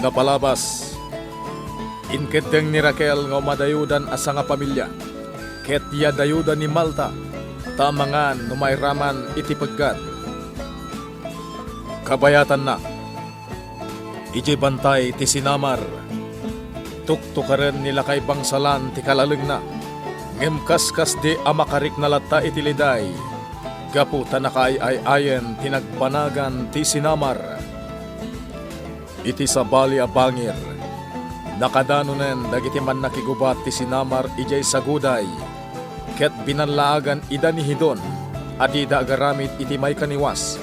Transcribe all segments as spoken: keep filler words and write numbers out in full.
Napalabas, inkeddeng ni Raquel nga umadayudan a sangapamilia, ket yadayudan ni Malta, ta amangan no mairaman iti peggan. Kabayatanna, idiay bantay ti sinamar, tuktukaren ni lakay bangsalan ti kalalengna, ngem kaskasdi a makarikna latta iti liday, gapu ta nakaay-ay-ayen ti nagbanagan ti sinamar. Iti sabali a bangir, nakadanonen dagiti mannakigubat ti sinamar idiay saguday, ket binallaagan ida ni Hidon a dida agaramid iti maikaniwas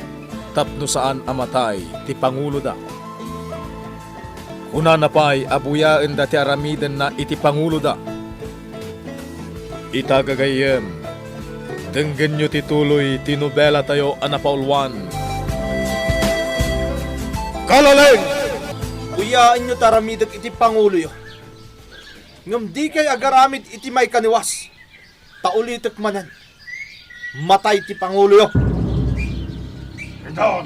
tapno saan a matay ti panguloda. Kunana pay a buyaenda ti aramidenna iti panguloda. Ita gagayyem, denggenyo ti tuloy ti nobelatayo a napauluan. Kalaleng! Buyaenyo ti aramidek iti panguloyo. Ngem dikay agaramid iti maikaniwas, ta ulitek manen, matay ti panguloyo. Idon,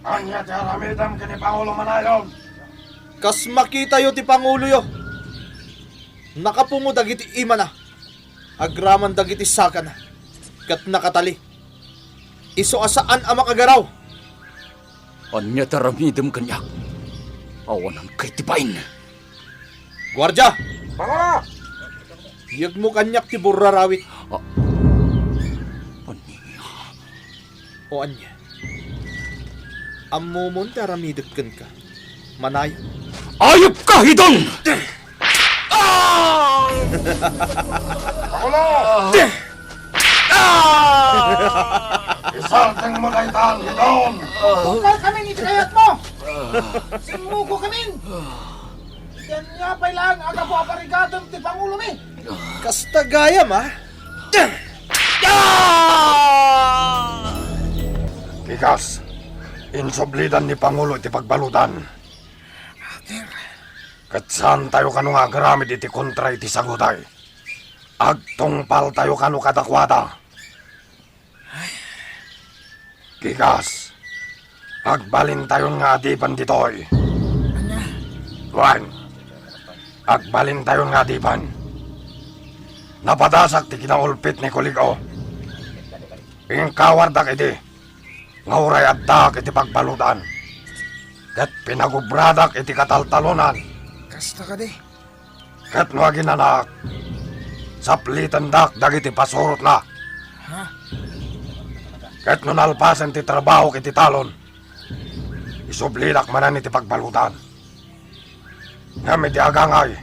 ania ti aramidem ken ni Pangulo Manayon? Kas makitayo ti panguloyo, nakapungo dagiti imana, agraman dagiti sakana, ket nakatali. Isu a saan a makagaraw. Ania ti aramidem kaniak? Awanan kay ti bain. Guardia! Pangulo! Yegmo kaniak ti burrarawit. Ah. Ania? O ania? Ammomon ti aramidek kenka, Manayon? Ayupka, Hidon! Ah! Pangulo! Ah! Isardengmo daytan, Hidon! Tungpal kami iti kayatmo! Simmuko kami! Iti ania pay laeng a gapu a parigadem ti pangulomi? Kasta gayam, a? Pikas, insublidan ni Pangulo iti pagbaludan. Ater. Ket saantayo kano nga agaramid iti kontra iti saguday. Agtungpaltayo kano kadakuada. Ay. Pikas, agbalintayon nga adipen ditoy. Ania? Wen, agbalintayon nga adipen. Napadasak ti kinaulpit ni Kulig-o. Inkawardak idi nga uray addaak iti pagbaludan, ket pinagubradak iti kataltalonan. Kasta kadi? Ket no aginanak, saplitendak dagiti pasurotna. Ha? Ket no nalpasen ti trabahok iti talon, isublidak manen iti pagbaludan. Ngem iti agangay,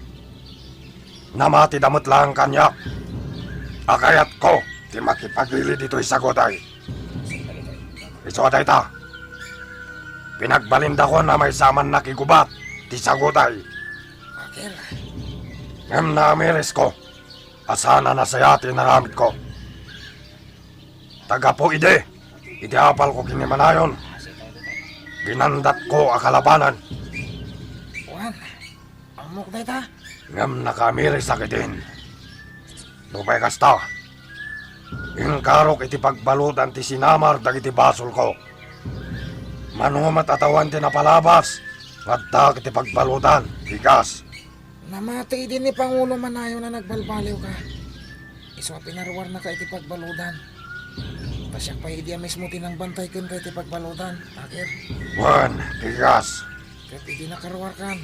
namatida met laeng kaniak a kayatko ti makipagili ditoy saguday. Isu a dayta, pinagbalindakon a maysa a mannakigubat ti saguday. Ater. Ngem naamirisko a saan a nasayaat ti inaramidko. Ta gapu idi, iti apalko ken ni Manayon, binandatko a kalabanan. Wen, ammok dayta. Ngem nakaamirisak idin. Nupay kasta, inkarok iti pagbaludan ti sinamar dagiti basolko. Mano met a tawen ti napalabas nga addaak iti pagbaludan, pikas. Namati idi ni Pangulo Manayon a nagbalbaliwka. Isu a pinaruarnaka iti pagbaludan. Ta siak pay idi a mismo ti nangbantay kenka iti pagbaludan, Ater. Wen, pikas. Ket idi nakaruarkan,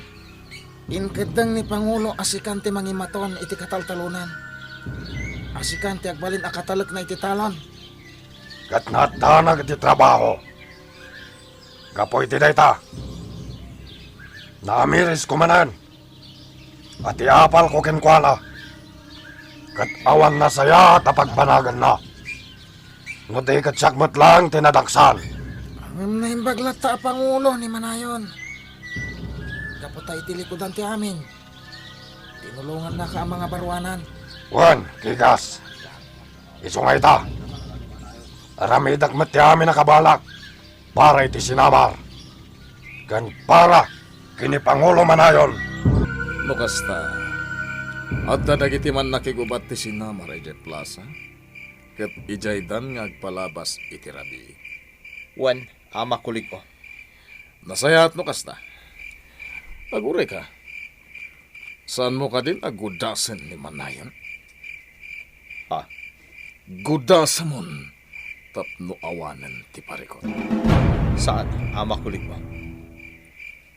inkeddeng ni Pangulo a sikan ti mangimaton iti kataltalonan. A sikan ti agbalin a katalekna iti talon. Ket naaddanak iti trabaho. Gapu iti dayta, naamirisko manen a ti apalko kenkuana, ket awan nasayaat a pagbanaganna. No di ket siak met laeng ti nadaksan. Ngem naimbag latta a pangulo ni Manayon. Gapu ta iti likudan ti amin, tinulongannaka a mangabaruanan. Wen, pikas. Isu nga ita, aramidak met ti amin a kabalak para iti sinamar, ken para ken ni Pangulo Manayon. No kasta, adda dagiti mannakigubat ti sinamar idiay plasa, ket idiaydan nga agpalabas iti rabii. Wen, Ama Kulig-o. Nasayaat no kasta. Agurayka. Saanmo kadin a gudasen ni Manayon? Ah, gudasamon tapno awanen ti parikut. Saan, Ama Kuligko.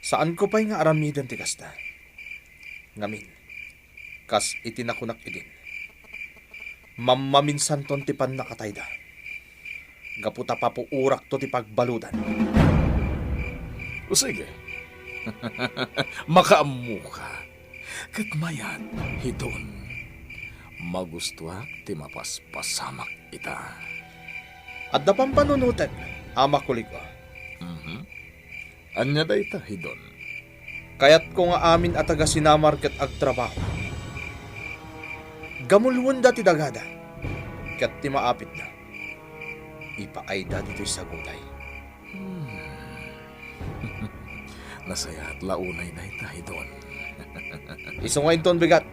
Saanko pay nga aramiden ti kasta. Ngamin, kas iti nakunak idin, mammaminsanton ti pannakatayda. Gapu ta papuorakto ti pagbaludan. O sige. Makaammoka. Ket mayat, Hidon. Magustuak ti mapaspasamak ita. Adda pampanunotek, Ama Kuligko. Mhm. Ania dayta, Hidon? Kayatko nga amin a taga-Sinamar ket agtrabaho. Gamulwenda ti dagada, ket ti maapitda, ipaayda ditoy saguday. Hmm. Nasayaat la unay dayta, Hidon. Isu nga inton bigat,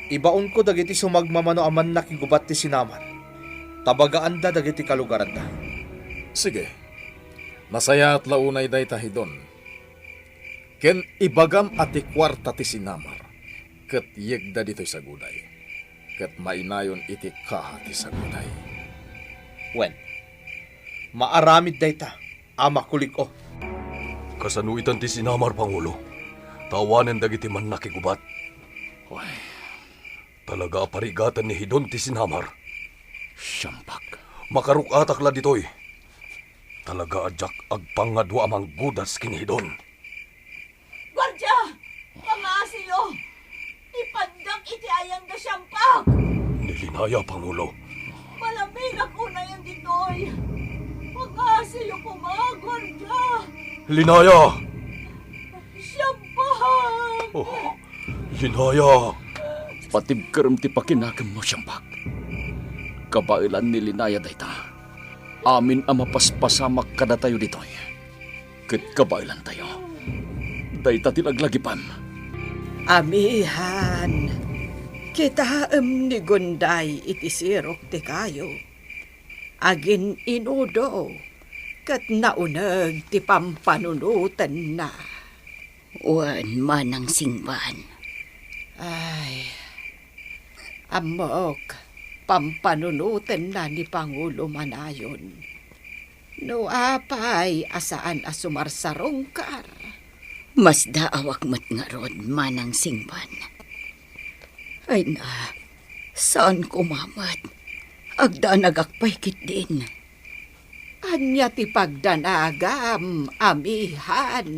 ibaonko dagiti sumagmamano a mannakigubat ti Sinamar, ta bagaanda dagiti kalugaranda. Sige. Nasayaat la unay dayta, Hidon. Ken ibagam a ti kuarta ti Sinamar ket yegda ditoy saguday, ket mainayon iti kaha ti saguday. Wen, maaramid dayta, Ama Kuligko. Kasano itan ti Sinamar, Pangulo? Ta awanen dagiti mannakigubat. Uy, Talaga a parigatan ni Hidon ti Sinamar. Siampak. Makaruk-atak la ditoy. Talaga a diak agpangadua a manggudas ken ni Hidon. Guardia! Pangaasiyo! Ipaddak iti ayanda, siampak! Ni Linaya, Pangulo. Malabigak unayen ditoy. Pangaasiyo koma, guardia! Linaya! Siampak! Oh, Linaya! Patibkerem ti pakinakemmo, siampak. Kabaelan ni Linaya dayta. Amin a mapaspasamak kadatayo ditoy. Ket kabaelantayo. Dayta ti laglagipem. Amihan, kitaem ni Gunday iti sirok ti kayo. Agin-inudo ket nauneg ti pampanunotenna. Wen, Manang Singban. Ay, ammok, pampanunotenna ni Pangulo Manayon. No apay a saan a sumarsarungkar. Masdaawak met ngarud, Manang Singban. Ay na, saan koma met. Agdanagak pay ketdin. Ania ti pagdanagam, amihan?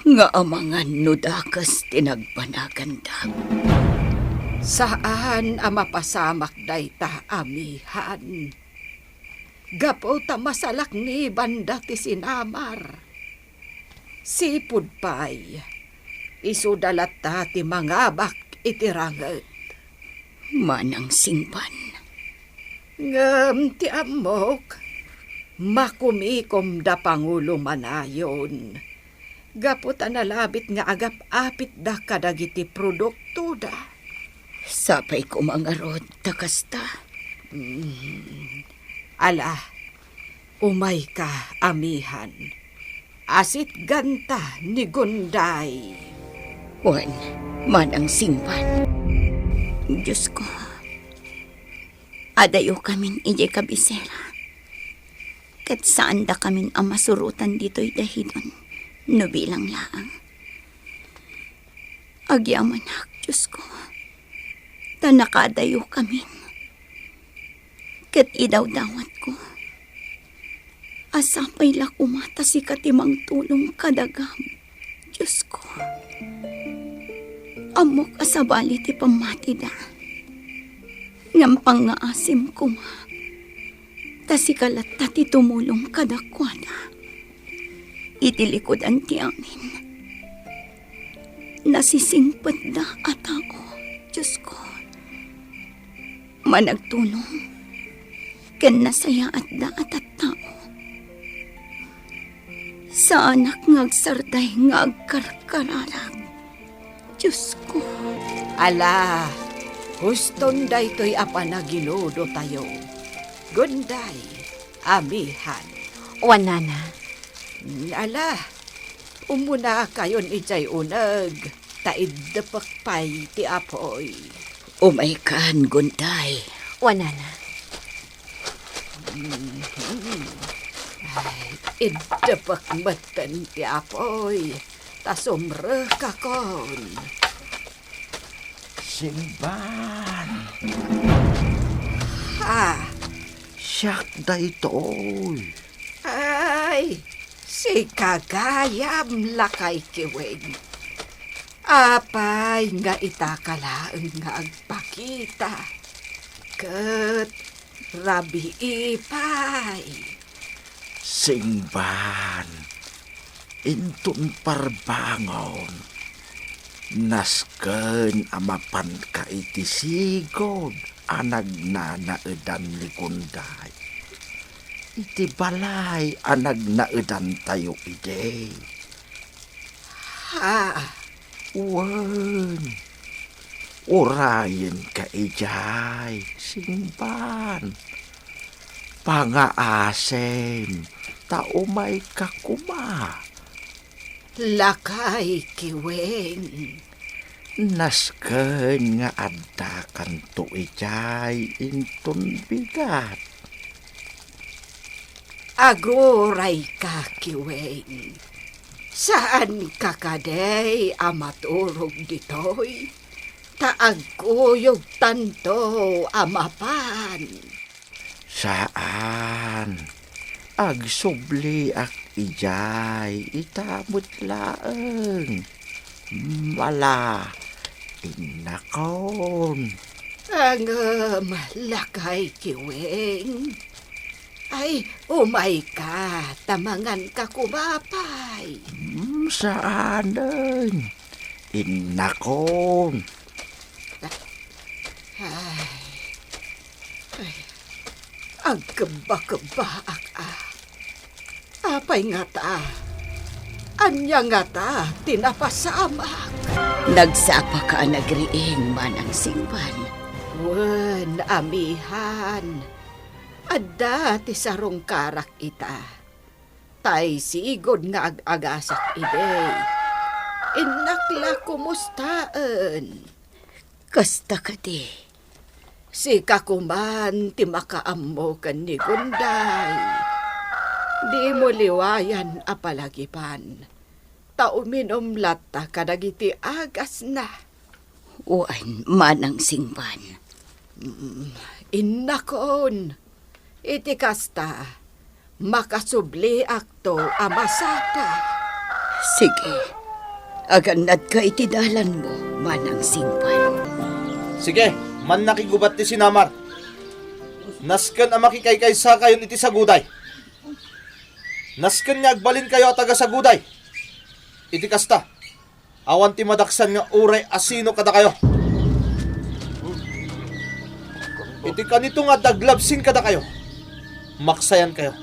Nga amangan no dakes ti nagbanaganda. Saan a mapasamak dayta, amihan. Gapu ta masalaknibanda ti sinamar. Sipud pay, isuda latta ti mangabak iti ranget. Manang Singban. Ngem ti ammok, makumikom da Pangulo Manayon, gapu ta nalabit nga agap-apitda kadagiti produktoda. Sapay koma ngarud ta kasta. Mm. Ala, umayka, amihan. Asitganta ni Gunday. Wen, Manang Singban. Dios ko, adayokamin idiay kabisera. Ket saandakamin a masurotan ditoy dahidon no bilang laeng. Agyamanak, Dios ko, ta nakaadayokamin. Ket idawdawatko a sapay la koma ta sika ti mangtulong kadagam, Dios ko. Ammok a sabali ti pammatida. Ngem pangngaasim koma, ta sika latta ti tumulong kadakuada. Iti likudan ti amin, nasisingpetda a tao, Dios ko. Managtulong ken nasayaatda a tattao. Saanak nga agsardeng nga agkarkararag, Dios ko. Ala, huston daytoy a panaginudotayo. Gunday, amihan. Wen, nana. Ala, Umunakayon idiay uneg, ta iddepek pay ti apuy. Umaykan, Gunday. Wanana. Ay, iddepek metten ti apuy, ta sumrekakon. Singban. Ha? Siak daytoy. Ay, sika gayam, Lakay Kiweng. Apay nga itaka laeng nga agpakita? Ket rabii pay. Singban, inton parbangon, nasken a mapanka iti sigud a nagnanaedan ni Gunday iti balay a nagnaedantayo idi. Ha? Wen, urayenka idiay, Singban. Pangaasem, ta umayka koma. Lakay Kiweng. Nasken nga addakanto idiay inton bigat. Agurayka, Kiweng. Saanka kadi a maturog ditoy, ta agkuyogtanto a mapan. Saan. Agsubliak idiay ita met laeng. Mala, innakon. Ngem, Lakay Kiweng, ay, umayka, ta manganka koma pay. Hmm, saanen. Innakon. Ay. Ay. Agkebba-kebbaak a. Apay ngata? Ania ngata ti napasamak? Nagsapaka a nagriing, Manang Singban. Wen, amihan. Adda ti sarungkarak ita. Tay sigud nga ag-agasak idi. Innak la kumustaen. Kasta kadi. Sika koman ti makaammo ken ni Gunday. Dimo liwayan a palagipan, ta uminum latta kadagiti agasna. Wen, Manang Singban. Mm, innakon. Iti kasta, makasubliakto a masapa. Sige. Agannadka iti dalanmo, Manang Singban. Sige, mannakigubat ti sinamar. Nasken a makikaykaysaakayon iti saguday. Nasken nga agbalinkayo a taga-saguday. Iti kasta, awan ti madaksan nga uray asino kadakayo. Iti kanito nga adda aglabsing kadakayo, maksayankayo.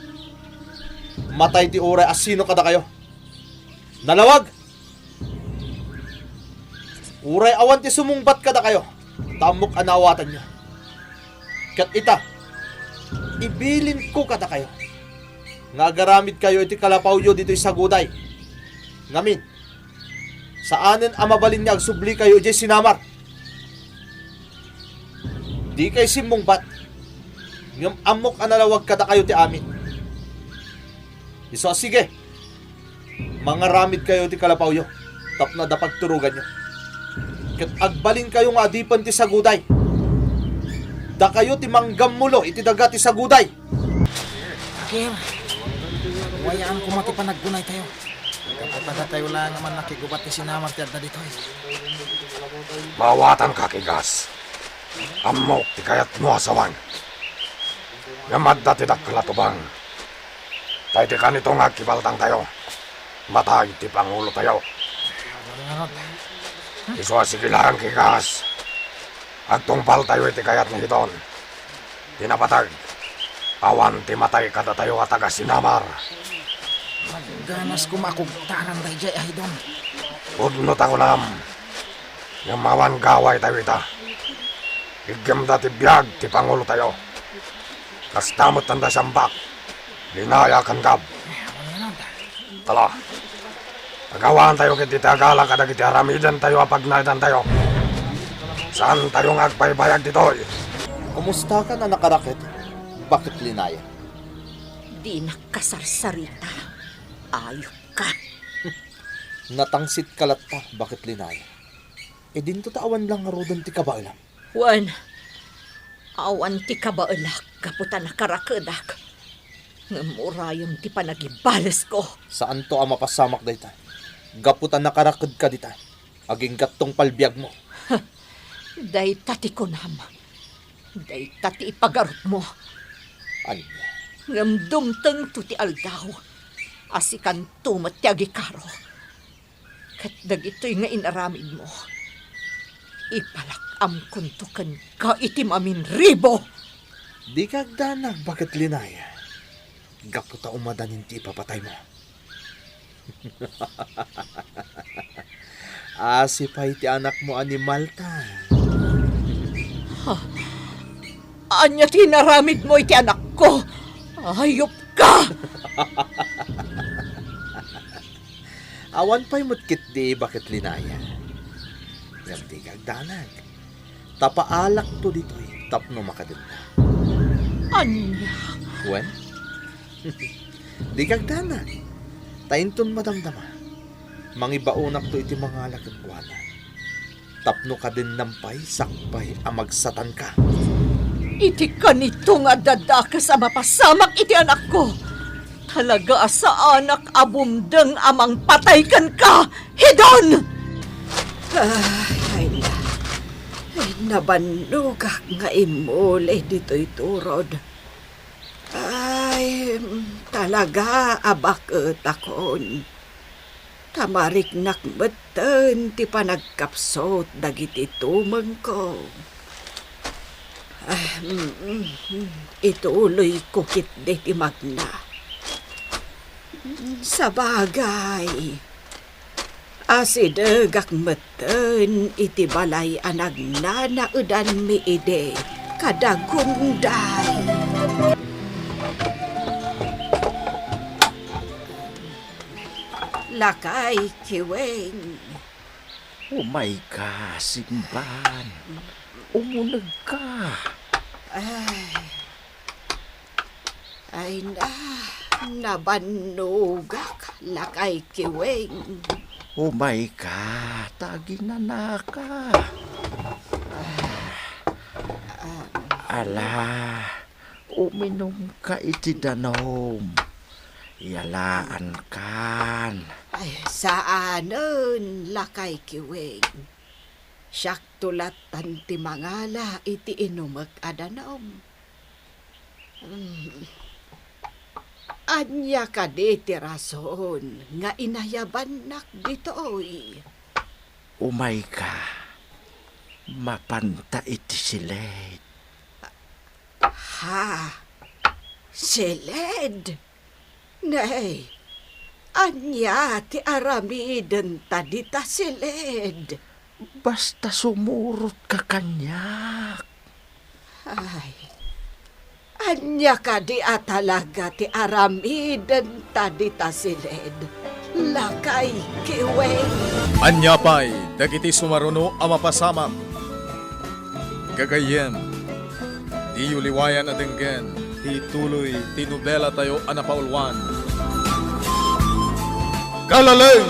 Matay ti uray asino kadakayo. Nalawag! Uray awan ti sumungbat kadakayo, ta ammok a naawatanyo. Ket ita, ibilinko kadakayo nga agaramidkayo iti kalapawyo ditoy saguday. Ngamin, saanen a mabalin nga agsublikayo idiay sinamar. Dikay simmungbat, ngem ammok a nalawag kadakayo ti amin. Isu a sige, mangaramidkayo iti kalapawyo tapno adda pagturoganyo. Ket agbalinkayo nga adipen ti saguday. Dakayo ti manggammulo iti daga ti saguday. Akim, wayaan koma ti panaggunaytayo. Gapu kadatayo laeng a mannakigubat ti sinamar ti adda ditoy. Maawatanka, Kigas. Ammok ti kayatmo a sawang. Ngem adda ti dakkel a tubang. Ta iti kanito nga agkibaltangtayo, matay ti pangulotayo. Isu a sige laeng, Kigas. Agtungpaltayo iti kayat ni Hidon. Ti napateg, awan ti matay kadatayo a taga-sinamar. Ganas koma a kugtaran daydiay a Hidon. Pudno ta kunam, ngem awan gawaytayo ita. Iggemda ti biag ti pangulotayo. Kasta met tanda siambak, Linaya ken Gab. Tala. Agawantayo ketdi ti agala kadagiti aramidentayo a pagnaedantayo. Saantayo nga agbaybayag ditoy. Kumustakan a nakaraket, Baket Linaya? Dinak kasarsarita. Ayupka. Natangsitka latta, Baket Linaya. E dinto ta awan la ngaruden ti kabaelam. Wen, awan ti kabaelak gapu ta nakarakedak. Ngem urayem ti panagibalesko. Saanto a mapasamak dayta. Gapu ta nakarakedka dita, aginggattungpal biagmo. Dayta ti kunam. Dayta ti ipagarupmo. Ania? Ngem dumtengto ti aldaw a sikanto met ti agikaro. Ket dagitoy nga inaramidmo, ipalak-amkonto kenka iti maminribo. Dika agdanag, Baket Linaya, gapu ta umadanin ti ipapataymo. Asi pay ti anakmo a ni Malta. Ha? Ania ti inaramidmo iti anakko? Ayupka! Awan pay met ketdi, Baket Linaya. Ngem dika agdanag. Ta paalakto ditoy tapno makadenna. Ania? Wen? Dika agdanag. Ta inton madamdama, mangibaonakto iti mangala kenkuana. Tapno kadennam pay sakbay a magsatanka. Iti kanito nga adda dakes a mapasamak iti anakko, talaga a saanak a bumdeng a mangpatay kenka, Hidon! Ay, ay, na. Ay, nabannogak nga immuli ditoy turod. Ay, talaga a baketakon. Ta mariknak metten ti panagkapsut dagiti tumengko. Ah, mm, mm, mm. Ituloyko ketdi ti magna. Mm, sabagay, asidegak metten iti balay a nagnanaedanmi idi kadagunday. Lakay Kiweng. Umayka, Simban. Umunegka. Ay. Ay na, nabannogak, Lakay Kiweng. Umayka, ta aginanaka. Ah, ah. Ala, uminumka iti danum. Yalaankan. Ay, saanen, Lakay Kiweng. Siakto lattan ti mangala iti inumek a danum. Hmm. Ania kadi ti rason nga inayabannak ditoy? Umayka. Mapanta iti siled. Ha? Siled? Nay, ania ti aramidenta dita siled? Basta sumurotka kaniak. Ay, ania kadi a talaga ti aramidenta dita siled? Lakay Kiweng. Ania pay dagiti sumaruno a mapasamak? Gagayyem, diyo liwayan a denggen ti tuloy ti nobelatayo a napauluan, Kalaleng!